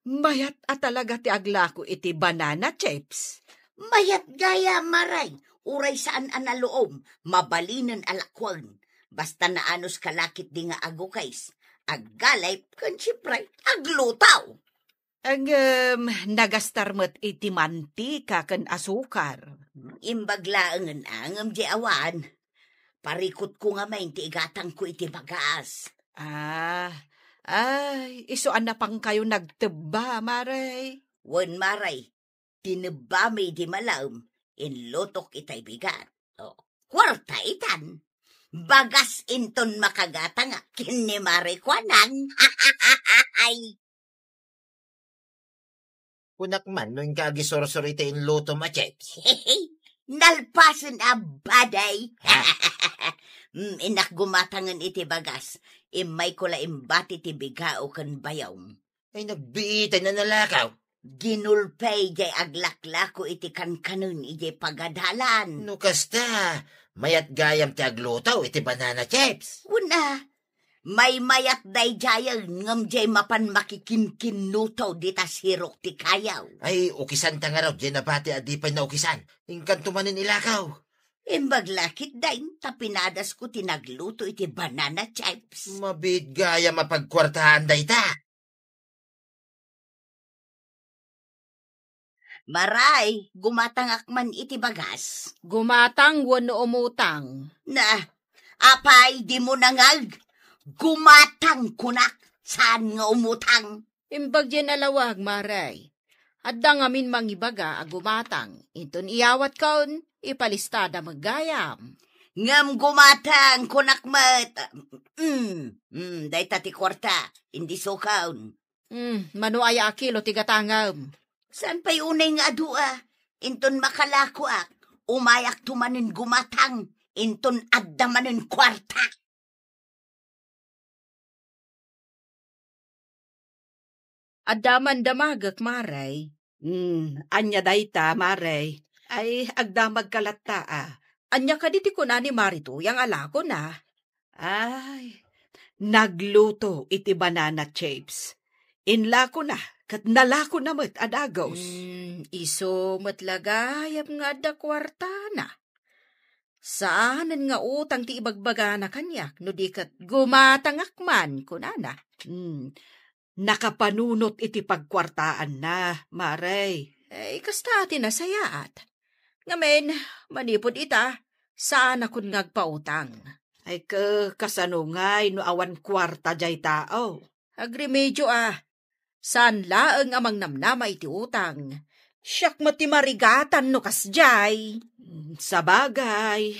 Mayat a talaga ti aglako iti banana chips. Mayat gayam, Mare. Uray saan a nalom, mabalinen a lakoen. Basta naanuska la ketdi nga agukis, aggalip, ken siempre, agluto. Ngem nagastar met iti mantika ken asukar. Imbag laengen a ngem di awan. Parikutko ngamin ti igatangko iti bagas. Ah, ay, isu a napangkayo nagtebba, Mare. Wen, Mare, tinebbami di malem, inlutok itay bigat. O, kuarta itan. Bagas inton makagatangak ken ni Mare Kuanang. Ay. Kunak man no inka agisursor iti inlutom a chips. Nalpasen a baday. Ha? Mm, innak gumatangen iti bagas. Immayko la imbati ti bigao ken bayong. Ay, nagbiitay na nalakaw. Ginulpay jay aglaklako iti kankanen idiay pagadalan. No kasta, mayat gayam ti agluto iti banana chips. Wen a, maymayat daydiayen ngem jay mapan makikinkinnuto dita sirok ti kayaw. Ay, ukisanta ngarud jay nabati a di pay naukisan. Inkanto manen ilakaw. Imbag la ketdin ta pinadasko ti nagluto iti banana chips. Mabiit gayam a pagkuartaan dayta. Maray, gumatangak man iti bagas. Gumatang wenno umutang? Na, apay, dimo nangag? Gumatang kunak, saan nga umutang? Imbag diay nalawag, Maray. Adda ngamin mangibaga a gumatang. Inton iyawatkon, ipalistada met gayam. Ngem gumatang kunak met. Mm, mm, dayta ti kuarta, indisukon. Hmm, mano aya a kilo ti gatangem? Saan pay unay nga adu a? Inton makalakoak, umayakto manen gumatang. inton adda manen kuarta. Adda man damagek, Mare. Hmm, ania dayta, Mare? Ay, agdamagka latta, a. Ania kadi ti kuna ni Mare Tuyang a lakona? Ay, nagluto iti banana chips. Inlakona ket nalakona met a dagus. Hmm, isu met la gayam nga adda kuartana. Saanen nga utang ti ibagbagana kaniak, no di ket gumatangak man, kunana. Hmm, nakapanunot iti pagkuartaanna, Mare. Ay, kasta ti nasayaat. Ngamin, manipud ita, saanakon nga agpautang. Ay, ke-, kasano ngay no awan kuarta jay tao? Agremedio a, saan laeng a mangnamnama iti utang. Siak met ti marigatan no kasjay. Sabagay,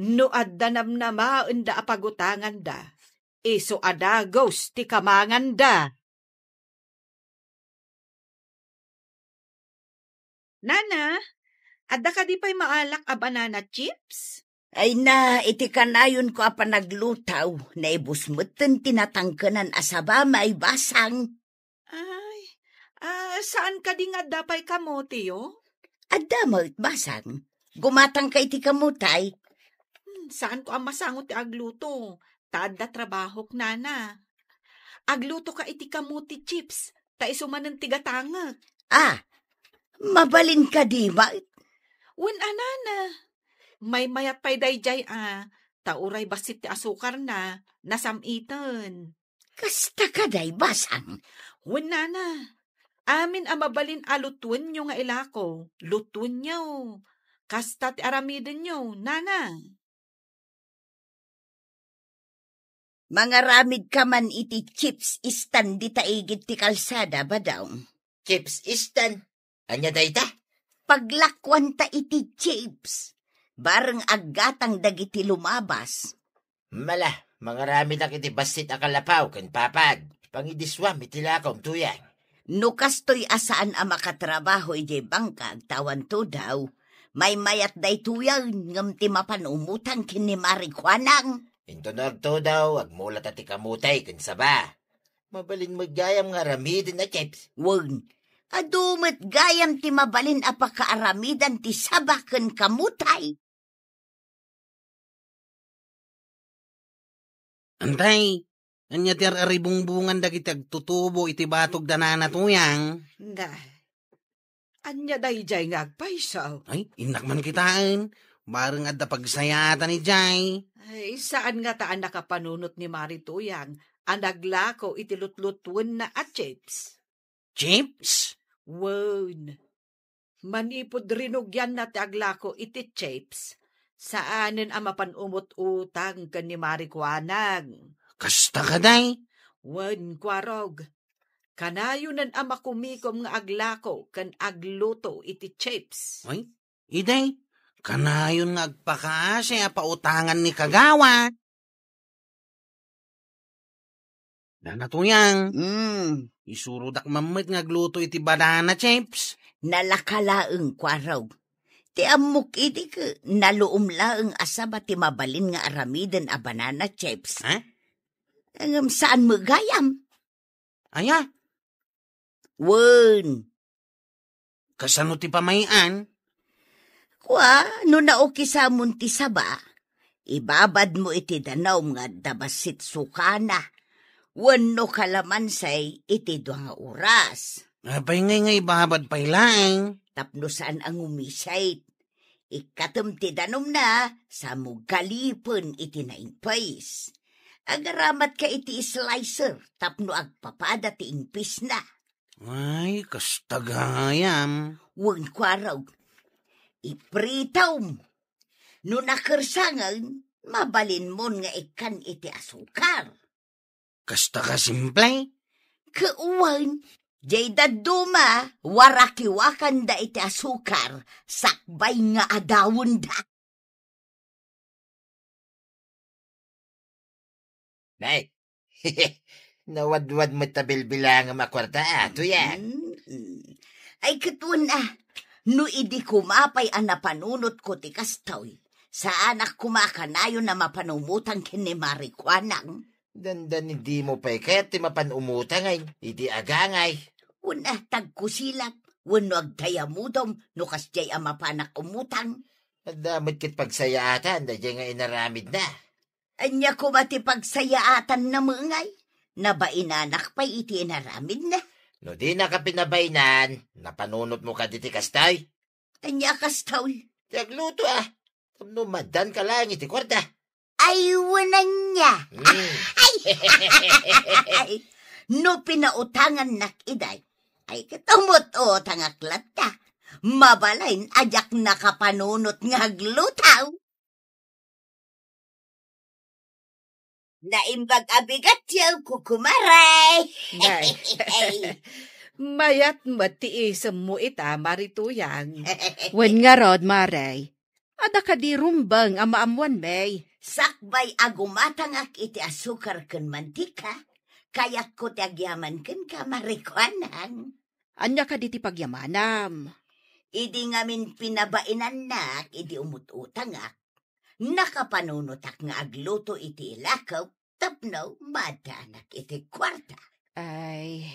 no adda namnamaenda a pagutanganda, isu a dagus ti kamanganda. Nana, adda kadi pay maalak a banana chips? Ay na, iti kanayonko a panagluto, naibus metten ti natangkenan a saba, May Basang. Ay, ah, saan kadi nga adda pay kamoteyo? Adda met, Basang. Gumatangka iti kamotay. Hmm, saanko a masango ti agluto, ta adda trabahok, Nana. Aglutoka iti kamote chips, ta isu manen ti gatangek. Ah, mabalin kadi met? Wen a, Nana. Maymayat pay dayjay a, ta uray bassit ti asukarna, nasam-iten. Kasta kadi, Basang? Wen, Nana. Amin a mabalin a lutuenyo nga ilako, lutuenyo. Kasta ti aramidenyo, Nana. Mangaramidka man iti chips stand dita igid ti kalsada, Badong. Chips stand? Ania dayta? Paglakuanta iti chips. Bareng aggatang dagiti lumabas. Mala, mangaramidak iti bassit a kalapaw ken papag. Pangidisuam iti lakom, Tuyang. No kastoy a saan a makatrabaho idiay bangka agtawan tudaw, maymayat daytoyen ngem ti mapan umutang ken ni Mari Kuanang. Inton agtudaw, agmulata ti kamotay ken saba. Mabalin met gayam nga aramiden a chips. Wen, adu met gayam ti mabalin a pakaaramidan ti saba ken kamotay. Antay, ania ti ar-aribungbungan dagiti agtutubo iti batog da Nana Tuyang? Nay, ania dayjay nga agpayso? Ay, innak man kitaen. Bareng adda pagsayaatan idiay. Ay, saan ngata a nakapanunot ni Mari Tuyang a naglako iti lutlutuenna a chips? Chips? Wen. Manipud rinugianna ti aglako iti chips, saanen a mapan umut-utang ken ni Mari Kuanang. Kasta kadi? Wen, Kuarog. Kanayonen a makumikom nga aglako ken agluto iti chips. Ay, idi, kanayon nga agpakaasi a pautangan ni Kagawad. Nana Tuyang. Mm. Isurodak man met nga agluto iti banana chips. Nalaka laeng, Kuarog. Ti ammok idi ket naluom laeng a saba ti mabalin nga aramiden a banana chips. Ha? Ngem saan met gayam? Aya? Wen. Kasano ti pamay-an? Kua, no naukisamon ti saba, ibabadmo iti danum nga adda bassit sukana, wenno kalamansay iti dua nga oras. Apay ngay nga ibabad pay laeng? Tapno saan a ngumisit. Ikkatem ti danumna, sa mo galipen iti naingpis. Agaramatka iti slicer tapno agpapada ti ingpisna. Ay, kasta gayam. Wen, Kuarog. Ipritom. No nakersangen, mabalinmon nga ikkan iti asukar. Kasta ka simple? Ket wen, jay dadduma, warakiwakanda iti asukar, sakbay nga adawenda. Nay, nawadwad met ta bilbilangem a kuarta, a, Tuyang. Mm-mm. Ay, ket wen a, no idi koma pay a napanunotko ti kastoy, Saanak koma a kanayon a mapan umutang ken ni Mari Kuanang. Dandani dimo pay kayat ti mapan umutang ay, idi agangay. Wen a, tagkusilak, wenno agtayamudom no kasdiay a mapanak umutang. Adda met ket pagsayaatan daydiay nga inaramidna. Ania koma ti pagsayaatanna met ngay? Nabainanak pay iti inaramidna. No dinaka pinabainan, napanunotmo kadi ti kastoy? Ania kastoy? Ti agluto a. Tapno maaddaanka laeng iti kuarta. Ay, wen ania. Mm. Ay, ay, no pinautangannak idiay, ay ket umut-utangak latta. Mabalin a diak nakapanunot nga agluto. Naimbag a bigatyo, Kukumare. Nay. Mayat met ti isemmo ita, Mari Tuyang. Wen ngarud, Mare, adda kadi rumbeng a maammoanmi? Sakbay a gumatangak iti asukar ken mantika, kayatko ti agyaman kenka, Mari Kuanang. Ania kadi ti pagyamanam? Idi ngamin pinabainannak idi umut-utangak, nakapanunotak nga agluto iti ilakok tapno maaddanak iti kuarta. Ay,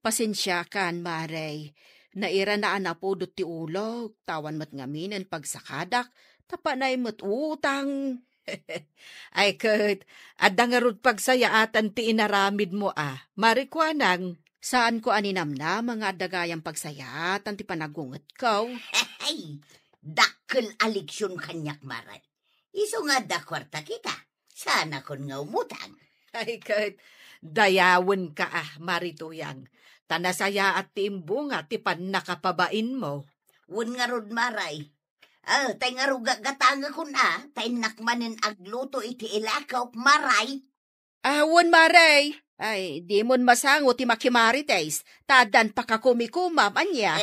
pasensiakan, Mare. Nairana a napudot ti ulok, ta awan met ngaminen pagsakadak, ta panay met utang. Ay ket, adda ngarud pagsayaatan ti inaramidmo a, Mari Kuanang. Saanko a ninamnama nga adda gayam pagsayaatan ti panagungetko. Ay, dakkel a leksion kaniak, Mare. Isu nga adda kuarta kita, saanakon nga umutang. Ay ket, dayawenka a, Mari Tuyang, ta nasayaat ti imbunga ti pannakapabainmo. Wen ngarud, Mare. Ah, tay ngarud gagatangekon a, ta innak manen agluto iti ilakok, Mare. Ah, wen, Mare. Ay, dimon masango ti makimarites, ta addan pakakumikumam, ania?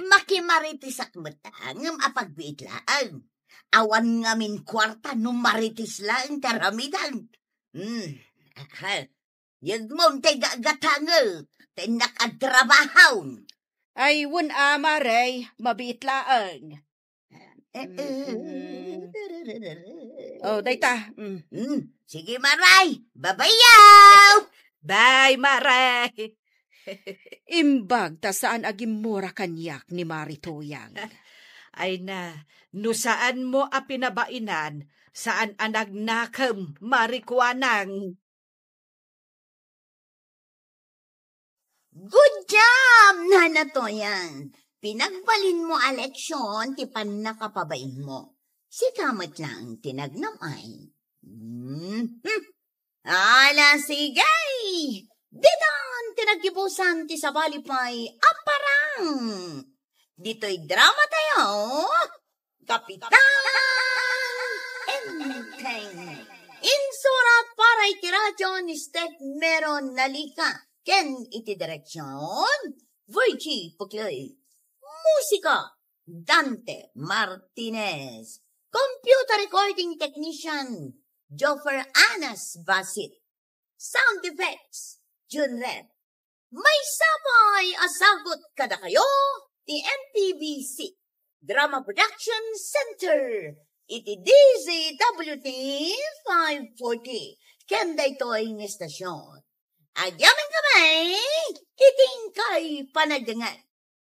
Makimaritesak met, ngem apagbiit laeng. Awan ngamin kuarta no marites laeng ti aramidem. Hmm. Aha. Yegmom tay gagatangek, ta innak agtrabaho. Ay, wen a, Mare, mabiit laeng. Mm. Oh, dayta. Mm. Mm. Sige, Mare. Babayaw! Bye, Mare. Imbag ta saan a gimmura kaniak ni Mari Tuyang. Ay na, no saanmo a pinabainan, saan a nagnakem, Mari Kuanang. Good job, Nana Toyang! Pinagbalinmo a leksion ti pannakapabainmo. Sika met laeng ti nagnam-ay. Mhm. Ala, sige! Ditan ti naggibusan ti sabali pay a parang. Ditoy drama tayo, Kapitan Enteng. Insurat para iti radyo ni Steph Meron Nalika ken iti direksyon, Virgie Puclay. Musika, Dante Martinez. Computer recording technician, Joffer Anas Basit. Sound effects, Jun Red. Maysa pay a sagut kadakayo ti M P B C Drama Production Center iti D Z W T five forty ken daytoy nga estasyon. Agyamankami iti inkay panagdengngeg.